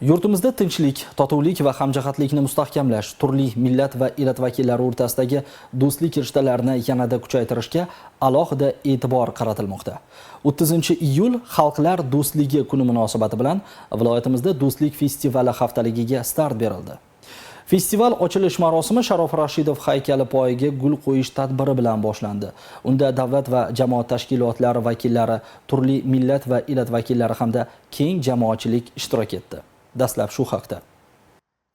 Yurtimizda tinchlik, totuvlik va hamjihatlikni mustahkamlash, turli millat va elat vakillari o'rtasidagi do'stlik rishtalarini yanada kuchaytirishga alohida e'tibor qaratilmoqda. 30-iyul Xalqlar do'stligi kuni munosabati bilan viloyatimizda Do'stlik festivali haftaligiga start berildi. Festival ochilish marosimi Sharof Rashidov haykali poyiga gul qo'yish tadbiri bilan boshlandi. Unda davlat va jamoat tashkilotlari vakillari, turli millat va elat vakillari hamda keng jamoatchilik ishtirok etdi. Dastlab shu haqda.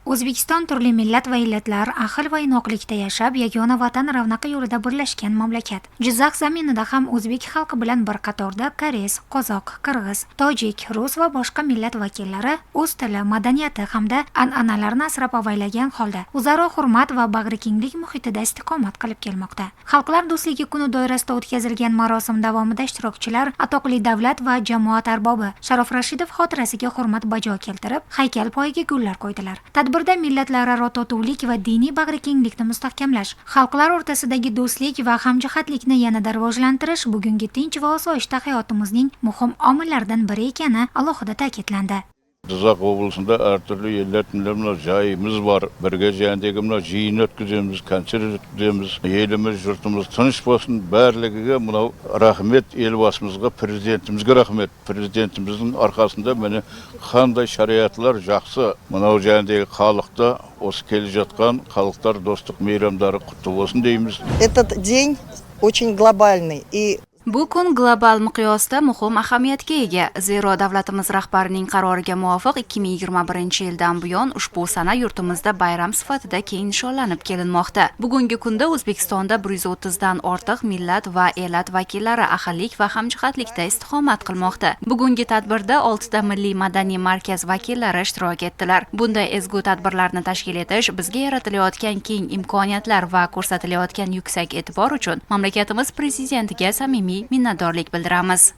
O'zbekiston turli millat va illatlar ahil va inoqlikda yashab, yagona vatan ravnaqi yo'lida birlashgan mamlakat. Jizzax zaminida ham o'zbek xalqi bilan bir qatorda koreys, qozoq, qirg'iz, tojik, rus va boshqa millat vakillari o'z tili, madaniyati hamda an'analarini asrab avaylagan holda o'zaro hurmat va bag'rikenglik muhitida istiqomat qilib kelmoqda. Xalqlar do'stligi kuni doirasida o'tkazilgan marosim davomida ishtirokchilar atoqli davlat va jamoat arbobi Sharof Rashidov xotirasiga hurmat bajo keltirib, haykal poyiga gullar qo'ydilar. Tadbirda millatlararo totuvlik va diniy bag'rikenglikni mustahkamlash, xalqlar o'rtasidagi do'stlik va hamjihatlikni yanada rivojlantirish bugungi tinch va osoyishta hayotimizning muhim omillaridan biri ekani alohida ta'kidlandi. Жызақ облысында әртүрлі елдердің мына жайымыз бар. Бірге жәндегі мына жиын өткіземіз, концерт өткіземіз. Еліміз, жұртымыз тыныш болсын. Барлығыға мынау рахмет Елбасымызға, Президентімізге рахмет. Президентіміздің арқасында, міне, қандай шараятлар жақсы. Мынау жәндегі халықты, осы келе жатқан халықтар достық мейрамдары құтты болсын дейміз. Этот день очень глобальный и Bu kun global miqyosda muhim ahamiyatga ega, zero davlatimiz rahbarining qaroriga muvofiq 2021-yildan buyon ushbu sana yurtimizda bayram sifatida keng nishonlanib kelinmoqda. Bugungi kunda O'zbekistonda 130 dan ortiq millat va elat vakillari ahillik va hamjihatlikda istiqomat qilmoqda. Bugungi tadbirda 6 ta milliy madaniy markaz vakillari ishtirok etdilar. Bunday ezgu tadbirlarni tashkil etish bizga yaratilayotgan keng imkoniyatlar va ko'rsatilayotgan yuksak e'tibor uchun mamlakatimiz prezidentiga samimiy minnatdorlik bildiramiz.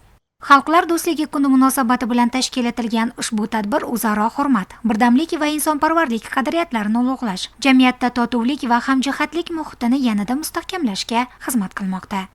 Xalqlar do'stligi kuni munosabati bilan tashkil etilgan ushbu tadbir o'zaro hurmat, birdamlik va insonparvarlik qadriyatlarini ulug'lash, jamiyatda totuvlik va hamjihatlik muhitini yanada mustahkamlashga xizmat qilmoqda.